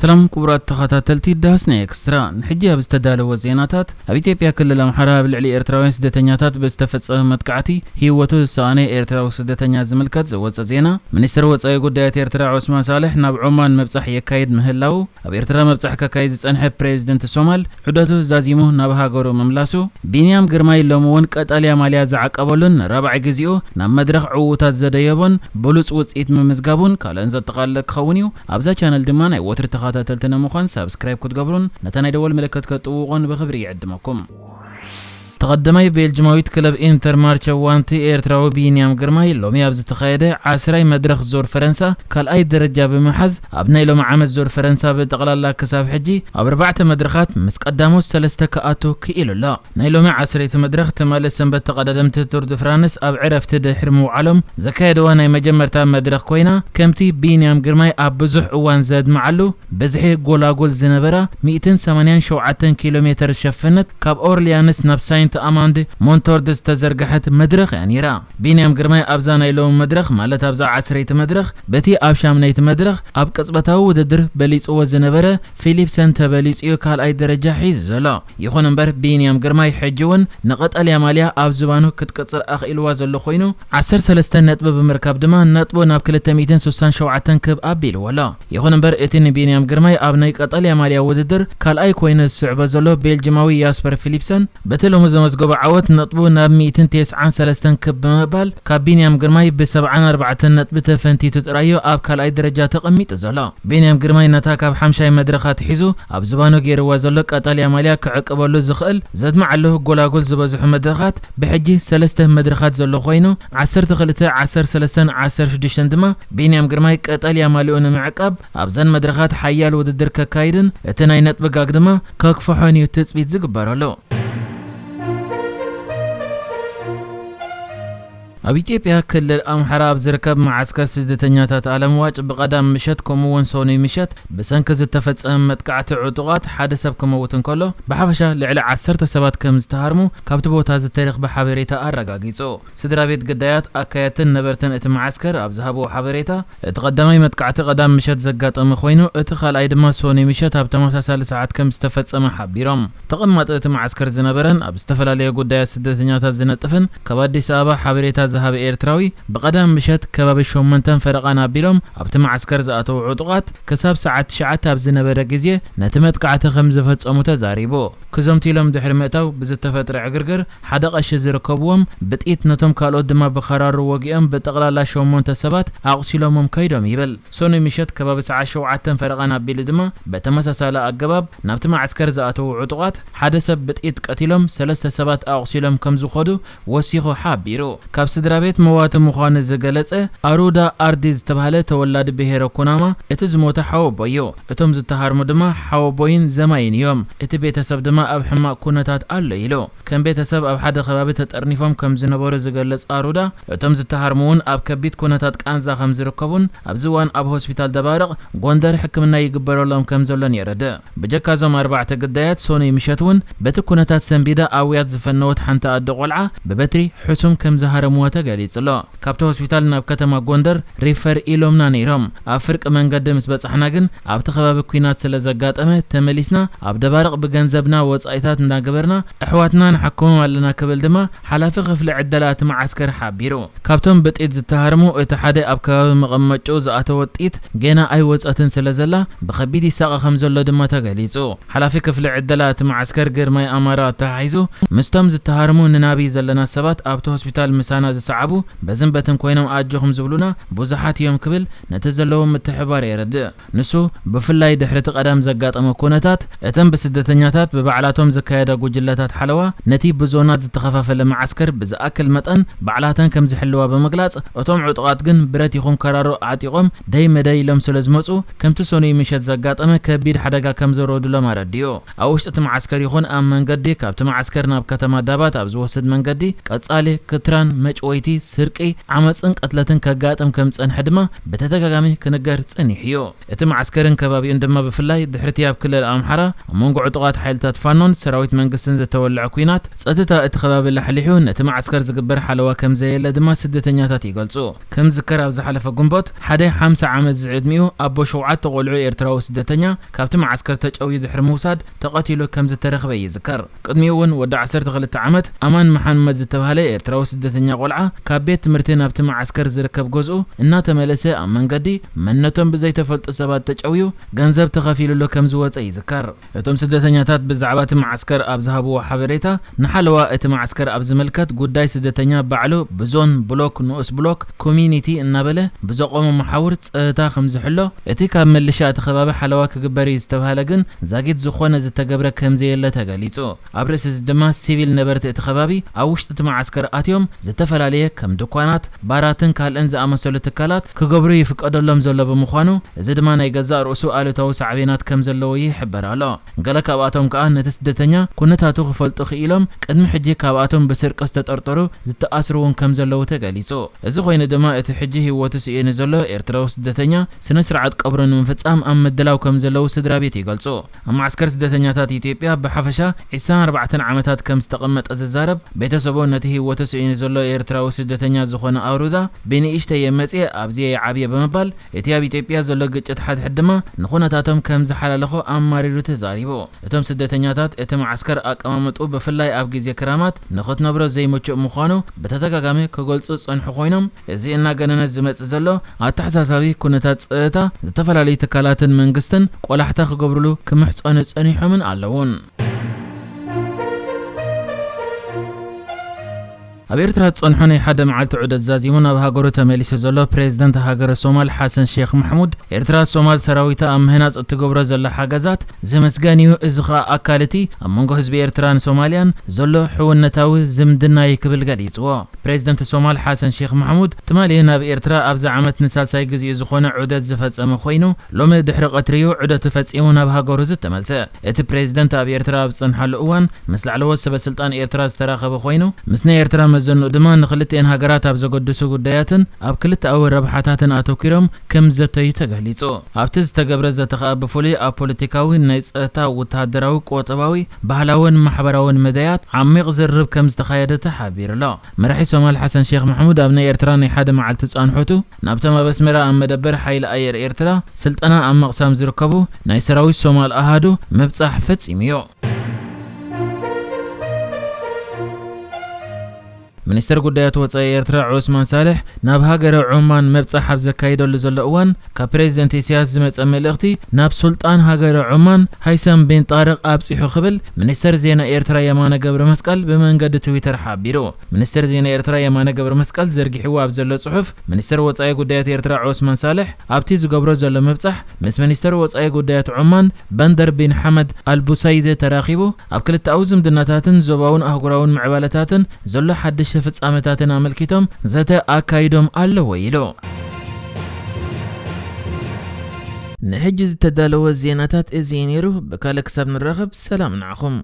ሰላም ክቡራት ተኸታተልቲ ዳህስና ኤክስትራ፣ ንሕጂ ኣብ ዝተዳለወ ዜናታት፣ ኣብ ኢትዮጵያ ክልል ኣምሓራ ኣብ ልዕሊ ኤርትራውያን ስደተኛታት ብዝተፈጸመ መጥቃዕቲ ህይወቱ ዝሰኣነ ኤርትራዊ ስደተኛ ዝምልከት ዝወጸ ዜና፣ ሚኒስትር ወጻኢ ጉዳያት ኤርትራ ዑስማን ሳልሕ ናብ ዖማን መብጻሕ የካይድ ምህላዉ፣ ኣብ ኤርትራ መብጻሕ ከካይድ ዝጸንሐ ፕሬዚደንት ሶማል ዑደቱ ዛዚሙ ናብ ሃገሩ ምምላሱ፣ ቢንያም ግርማይ ሎሚ እውን ቀጠልያ ማልያ ዝዓቀበሉን ንራብዓይ ግዜኡ ናብ መድረኽ ዕዉታት ዘደየቦን ብሉጽ ውጽኢት ምምዝጋቡን ካልእን ዘጠቓለለ ክኸውን እዩ። ኣብዛ ቻነል ድማ ናይ ወትሪ ተኸታተልቲ ንምዃን ሳብስክራይብ ክትገብሩን ነታ ናይ ደወል ምልክት ከጥውቖን ብኽብሪ ይዕድመኩም። ተቐዳማይ ቤልጅማዊት ክለብ ኢንተር ማርቸ ዋንቲ ኤርትራዊ ቢንያም ግርማይ ሎሚ ኣብ ዝተኻየደ ዓስራይ መድረኽ ዙር ፈረንሳ ካልኣይ ደረጃ ብምሓዝ ኣብ ናይ ሎሚ ዓመት ዙር ፈረንሳ ብጠቕላላ ክሳብ ሕጂ ኣብ ኣርባዕተ መድረኻት ምስ ቀዳሞት ሰለስተ ክኣቱ ክኢሉ ኣሎ። ናይ ሎሚ ዓሰርይቲ መድረኽ ትማሊ ሰንበት ተቐዳደምቲ ቱር ድ ፍራንስ ኣብ ዕረፍቲ ድሕሪ ምውዓሎም ዘካየድዋ ናይ መጀመርታ መድረኽ ኮይና፣ ከምቲ ቢንያም ግርማይ ኣብ ብዙሕ እዋን ዘድምዓሉ ብዝሒ ጎላጉል ዝነበራ ሚእትን ሰማንያን ሸውዓተን ኪሎ ሜተር ዝሸፈነት ካብ ኦርሊያንስ ናብ ሳይንት ኣማንድ ሞንቶርድ ዝተዘርግሐት መድረኽ እያ ነይራ። ቢንያም ግርማይ ኣብዛ ናይ ሎሚ መድረኽ፣ ማለት ኣብዛ ዓሰርይቲ መድረኽ፣ በቲ ኣብ ሻምናይቲ መድረኽ ኣብ ቅጽበታዊ ውድድር በሊጽዎ ዝነበረ ፊሊፕሰን ተበሊጹ እዩ ካልኣይ ደረጃ ሒዙ ዘሎ። ይኹን እምበር ቢንያም ግርማይ ሕጂ እውን ንቐጠልያ ማልያ ኣብ ዝባኑ ክትቅጽል ኣኽኢልዋ ዘሎ ኮይኑ፣ ዓሰርተ ሰለስተ ነጥቢ ብምርካብ ድማ ነጥቡ ናብ ክልተ ሚእትን ስሳን ሸውዓተን ክብ ኣቢልዎ ኣሎ። ይኹን እምበር እቲ ንቢንያም ግርማይ ኣብ ናይ ቀጠልያ ማልያ ውድድር ካልኣይ ኮይኑ ዝስዕቦ ዘሎ ቤልጅማዊ ያስፐር ፊሊፕሰን በቲ ሎሚ ዘመዝገቦ ዓወት ነጥቡ ናብ ሚእትን ተስዓን ሰለስተን ክብ ብምባል ካብ ቢንያም ግርማይ ብሰብዓን ኣርባዕተን ነጥቢ ተፈንቲቱ ጥራይ እዩ ኣብ ካልኣይ ደረጃ ተቐሚጡ ዘሎ። ቢንያም ግርማይ ነታ ካብ ሓምሻይ መድረኽ ኣትሒዙ ኣብ ዝባኑ ገይርዋ ዘሎ ቀጠልያ ማልያ ክዕቅበሉ ዝኽእል ዘድምዓሉ ጎላጉል ዝበዝሑ መድረኻት ብሕጂ ሰለስተ መድረኻት ዘሎ ኮይኑ፣ ዓሰርተ ክልተ፣ ዓሰርተ ሰለስተን ዓሰርተ ሽዱሽተን ድማ ቢንያም ግርማይ ቀጠልያ ማልያኡ ንምዕቃብ ኣብዘን መድረኻት ሓያል ውድድር ከካይድን እቲ ናይ ነጥቢ ጋግ ድማ ከክፍሖን እዩ ትጽቢት ዝግበረሉ። ኣብ ኢትዮጵያ ክልል ኣምሓራ ኣብ ዝርከብ መዓስከር ስደተኛታት ኣለምዋጭ ብቐዳም ምሸት ከምኡ እውን ሰኑይ ምሸት ብሰንኪ ዝተፈጸመ መጥቃዕቲ ዕጡቓት ሓደ ሰብ ክመውት እንከሎ፣ ብሓፈሻ ልዕሊ ዓሰርተ ሰባት ከም ዝተሃርሙ ካብቲ ቦታ ዝተረኽበ ሓበሬታ ኣረጋጊጹ። ስድራ ቤት ግዳያት፣ ኣካየድትን ነበርትን እቲ መዓስከር ኣብ ዝሃብዎ ሓበሬታ፣ እቲ ቀዳማይ መጥቃዕቲ ቀዳም ምሸት ዘጋጠመ ኮይኑ፣ እቲ ካልኣይ ድማ ሰኑይ ምሸት ኣብ ተመሳሳሊ ሰዓት ከም ዝተፈጸመ ሓቢሮም። ተቐማጢ እቲ መዓስከር ዝነበረን ኣብ ዝተፈላለየ ጉዳያት ስደተኛታት ዝነጥፍን ካብ ኣዲስ ኣበባ ሓበሬታ ዝሃበ ኤርትራዊ፣ ብቐዳም ምሸት ከባቢ ሸሞንተን ፈረቓን ኣቢሎም ኣብቲ መዓስከር ዝኣተዉ ዕጡቓት ክሳብ ሰዓት ትሽዓተ ኣብ ዝነበረ ግዜ ነቲ መጥቃዕቲ ከም ዝፈጸሙ ተዛሪቡ። ክዘምቱ ኢሎም ድሕሪ ምእታው ብዝተፈጥረ ዕግርግር ሓደ ቀሺ ዝርከብዎም ብጥይት ነቶም ካልኦት ድማ ብኸራሩ ወጊኦም ብጠቕላላ ሸሞንተ ሰባት ኣቑሲሎሞም ከይዶም ይብል። ሰኑይ ምሸት ከባቢ ሰዓት ሸውዓተን ፈረቓን ኣቢሉ ድማ በተመሳሳሊ ኣገባብ ናብቲ መዓስከር ዝኣተዉ ዕጡቓት ሓደ ሰብ ብጥይት ቀቲሎም ሰለስተ ሰባት ኣቑሲሎም ከም ዝኾዱ ወሲኹ ሓቢሩ። ካብ ስድራ ቤት መዋቲ ምዃኑ ዝገለጸ ኣሩዳ ኣርዲ ዝተባህለ ተወላዲ ብሄረ ኩናማ እቲ ዝሞተ ሓወቦይ እዩ። እቶም ዝተሃርሙ ድማ ሓወቦይን ዘማይን እዮም። እቲ ቤተሰብ ድማ ኣብ ሕማቕ ኩነታት ኣሎ ኢሉ። ከም ቤተሰብ ኣብ ሓደ ከባቢ ተጠርኒፎም ከም ዝነበሩ ዝገልጽ ኣሩዳ፣ እቶም ዝተሃርሙ እውን ኣብ ከቢድ ኩነታት ቃንዛ ከም ዝርከቡን ኣብዚ እዋን ኣብ ሆስፒታል ደባርቕ ጎንደር ሕክምና ይግበረሎም ከም ዘሎን የረድእ። ብጀካ እዞም ኣርባዕተ ግዳያት፣ ሰኑይ ምሸት እውን በቲ ኩነታት ሰንቢዳ ኣውያት ዝፈነወት ሓንቲ ኣደ ቆልዓ ብበትሪ ሕሱም ከም ዝሃረምዋ ተገሊጹ ኣሎ። ካብቲ ሆስፒታል ናብ ከተማ ጎንደር ሪፈር ኢሎምና ነይሮም። ኣብ ፍርቂ መንገዲ ምስ በጻሕና ግን ኣብቲ ከባቢ ኲናት ስለ ዘጋጠመ ተመሊስና ኣብ ደባርቕ ብገንዘብና ወጻኢታት እንዳገበርና ኣሕዋትና ንሓክሞም ኣለና ክብል ድማ ሓላፊ ክፍሊ ዕደላ እቲ መዓስከር ሓቢሩ። ካብቶም ብጥይት ዝተሃርሙ እቲ ሓደ ኣብ ከባቢ መቐመጫኡ ዝኣተወ ጥይት ገና ኣይወጸትን ስለ ዘላ ብኸቢድ ይሳቐ ከም ዘሎ ድማ ተገሊጹ። ሓላፊ ክፍሊ ዕደላ እቲ መዓስከር ግርማይ ኣማራ ኣተሓሒዙ ምስቶም ዝተሃርሙ ንናብይ ዘለና ሰባት ኣብቲ ሆስፒታል ምሳና ዝሰዓቡ በዝን በትን ኮይኖም ኣጆኹም ዝብሉና ብዙሓት እዮም ክብል ነቲ ዘለዎ ምትሕባር የረድእ። ንሱ ብፍላይ ድሕሪ እቲ ቀዳም ዘጋጠመ ኩነታት እተን ብስደተኛታት ብባዕላቶም ዝካየዳ ጉጅለታት ሓለዋ ነቲ ብዞናት ዝተኸፋፈለ መዓስከር ብዝኣክል መጠን ባዕላተን ከም ዝሕልዋ ብምግላጽ፣ እቶም ዕጡቓት ግን ብረት ይኹን ከራሮ ዓጢቖም ደይ መደይ ኢሎም ስለ ዝመጹ፣ ከምቲ ሰኑይ ምሸት ዘጋጠመ ከቢድ ሓደጋ ከም ዘረወዱሎም ኣረዲኡ። ኣብ ውሽጢ እቲ መዓስከር ይኹን ኣብ መንገዲ ካብቲ መዓስከር ናብ ከተማ ዳባት ኣብ ዝወስድ መንገዲ ቀጻሊ ክትራን መጭ ወይቲ፣ ስርቂ፣ ዓመፅን ቅትለትን ከጋጥም ከም ዝፀንሐ ድማ ብተደጋጋሚ ክንገር ፀኒሑ እዩ። እቲ መዓስከርን ከባቢኡን ድማ ብፍላይ ድሕርቲ ኣብ ክልል ኣምሓራ ኣብ መንጎ ዕጡቓት ሓይልታት ፋኖን ሰራዊት መንግስትን ዝተወለዐ ኲናት ጸጥታ እቲ ከባቢ ላሕሊሑ ነቲ መዓስከር ዝግበር ሓለዋ ከም ዘየለ ድማ ስደተኛታት ይገልጹ። ከም ዝከር ኣብ ዝሓለፈ ግንቦት ሓደ ሓምሳ ዓመት ዝዕድሚኡ ኣቦ ሸውዓተ ቆልዑ ኤርትራዊ ስደተኛ ካብቲ መዓስከር ተጨውዩ ድሕሪ ምውሳድ ተቐቲሉ ከም ዝተረኽበ ይዝከር። ቅድሚኡ እውን ወዲ ዓሰርተ ክልተ ዓመት ኣማን መሓመድ ዝተባህለ ኤርትራዊ ስደተኛ ቆልዓ ካብ ቤት ትምህርቲ ናብቲ መዓስከር ዝርከብ ገዝኡ እናተመለሰ ኣብ መንገዲ መንነቶም ብዘይተፈልጡ ሰባት ተጨውዩ ገንዘብ ተኸፊሉሉ ከም ዝወጸ ይዝከር። እቶም ስደተኛታት ብዛዕባ እቲ መዓስከር ኣብ ዝሃብዎ ሓበሬታ፣ ንሓለዋ እቲ መዓስከር ኣብ ዝምልከት ጉዳይ ስደተኛ ባዕሉ ብዞን፣ ብሎክ፣ ንኡስ ብሎክ፣ ኮሚኒቲ እናበለ ብዘቆሞ መሓውር ጸጥታ ከም ዝሕሎ፣ እቲ ካብ ምልሻ እቲ ከባቢ ሓለዋ ክግበር እዩ ዝተባህለ ግን ዛጊት ዝኾነ ዝተገብረ ከም ዘየለ ተገሊጹ። ኣብ ርእሲ እዚ ድማ ሲቪል ነበርቲ እቲ ከባቢ ኣብ ውሽጢ እቲ መዓስከር ኣትዮም ዝተፈላለየ ከም ድኳናት፣ ባራትን ካልእን ዝኣመሰሉ ትካላት ክገብሩ ይፍቀደሎም ዘሎ ብምዃኑ፣ እዚ ድማ ናይ ገዛእ ርእሱ ኣሉታዊ ሳዕቤናት ከም ዘለዎ ይሕበር ኣሎ። ገለ ካብኣቶም ከኣ ነቲ ስደተኛ ኩነታቱ ክፈልጡ ክኢሎም ቅድሚ ሕጂ ካብኣቶም ብስርቂ ዝተጠርጠሩ ዝተኣስሩ እውን ከም ዘለዉ ተገሊጹ። እዚ ኮይኑ ድማ እቲ ሕጂ ህይወቱ ስኢኑ ዘሎ ኤርትራዊ ስደተኛ ስነ ስርዓት ቀብሩ ንምፍጻም ኣብ ምድላው ከም ዘለዉ ስድራ ቤት ይገልጹ። ኣብ መዓስከር ስደተኛታት ኢትዮጵያ ብሓፈሻ ዕስራን ኣርባዕተን ዓመታት ከም ዝተቐመጠ ዝዛረብ ቤተሰቡ፣ ነቲ ህይወቱ ስኢኑ ዘሎ ኤርትራዊ ስደተኛ ዝኾነ ኣውሩዛ ብንእሽተይ እየ መጽየ፣ ኣብዚ እየ ዓብየ ብምባል፣ እቲ ኣብ ኢትዮጵያ ዘሎ ግጭት ሓድሕድ ድማ ንኹነታቶም ከም ዝሓላለኾ ኣማሪሩ ተዛሪቡ። እቶም ስደተኛታት እቲ መዓስከር ኣቀማምጡ ብፍላይ ኣብ ግዜ ክራማት ንኽትነብሮ ዘይምቹእ ምዃኑ ብተደጋጋሚ ክገልጹ ዝጸንሑ ኮይኖም፣ እዚ እናገነነ ዝመጽእ ዘሎ ኣተሓሳሳቢ ኩነታት ጸጥታ ዝተፈላለዩ ትካላትን መንግስትን ቆላሕታ ክገብርሉ ክምሕጸኑ ጸኒሖምን ኣለዉን። ኣብ ኤርትራ ዝጸንሖ ናይ ሓደ መዓልቲ ዑደት ዛዚሙ ናብ ሃገሩ ተመሊሱ ዘሎ ፕሬዝደንት ሃገረ ሶማል ሓሰን ሼክ ማሕሙድ፣ ኤርትራ ሶማል ሰራዊታ ኣብ ምህናጽ እትገብሮ ዘላ ሓገዛት ዝምስገን እዩ፣ እዚ ኸኣ ኣካል እቲ ኣብ መንጎ ህዝቢ ኤርትራን ሶማልያን ዘሎ ሕውነታዊ ዝምድና እዩ ክብል ገሊጽዎ። ፕሬዝደንት ሶማል ሓሰን ሼክ ማሕሙድ ትማሊ ናብ ኤርትራ ኣብዚ ዓመት ንሳልሳይ ግዜኡ ዝኾነ ዑደት ዝፈጸመ ኮይኑ፣ ሎሚ ድሕሪ ቀትሪ እዩ ዑደቱ ፈጺሙ ናብ ሃገሩ ዝተመልሰ። እቲ ፕሬዝደንት ኣብ ኤርትራ ኣብ ዝጸንሓሉ እዋን ምስ ላዕለዎት ሰበ ስልጣን ኤርትራ ዝተራኸበ ኮይኑ፣ ምስ ናይ ኤርትራ መዘንኡ ድማ ንክልቲኤን ሃገራት ኣብ ዘገድሱ ጉዳያትን ኣብ ክልተኣዊ ረብሓታትን ኣተኲሮም ከም ዘተዩ ተገሊጹ። ኣብቲ ዝተገብረ ዘተ ከኣ ብፍሉይ ኣብ ፖለቲካዊ፣ ናይ ጸጥታ፣ ወተሃደራዊ፣ ቁጠባዊ፣ ባህላውን ማሕበራውን መዳያት ዓሚቕ ዝርርብ ከም ዝተኻየደ ተሓቢሩ ኣሎ። መራሒ ሶማል ሓሰን ሼክ ማሕሙድ ኣብ ናይ ኤርትራ ናይ ሓደ መዓልቲ ጻንሖቱ ናብቶም ኣብ ኣስመራ ኣብ መደበር ሓይሊ ኣየር ኤርትራ ስልጠና ኣብ ምቕሳም ዝርከቡ ናይ ሰራዊት ሶማል ኣሃዱ ምብጻሕ ፈጺሙ እዩ። ሚኒስተር ጉዳያት ወጻኢ ኤርትራ ዑስማን ሳልሕ ናብ ሃገረ ዖማን ምብጻሕ ኣብ ዘካይደሉ ዘሎ እዋን፣ ካብ ፕሬዝደንት ኢሳያስ ዝመጸ መልእኽቲ ናብ ሱልጣን ሃገረ ዖማን ሃይሰም ቢን ጣርቕ ኣብጺሑ ክብል ሚኒስተር ዜና ኤርትራ የማነ ገብረ መስቀል ብመንገዲ ትዊተር ሓቢሩ። ሚኒስተር ዜና ኤርትራ የማነ ገብረ መስቀል ዘርጊሕዎ ኣብ ዘሎ ጽሑፍ፣ ሚኒስተር ወጻኢ ጉዳያት ኤርትራ ዑስማን ሳልሕ ኣብቲ ዝገብሮ ዘሎ ምብጻሕ ምስ ሚኒስተር ወጻኢ ጉዳያት ዖማን በንደር ቢን ሓመድ ኣልቡሳይደ ተራኺቡ ኣብ ክልተኣዊ ዝምድናታትን ዞባውን ኣህጉራውን ምዕባለታትን ዘሎ ሓድሽ ፍጻመታትን ኣመልኪቶም ዘተ ኣካይዶም ኣለዎ ኢሉ። ንሕጂ ዝተዳለወ ዜናታት እዚ እዩ ነይሩ። ብካልእ ክሳብ ንራኸብ ሰላም ንዓኹም።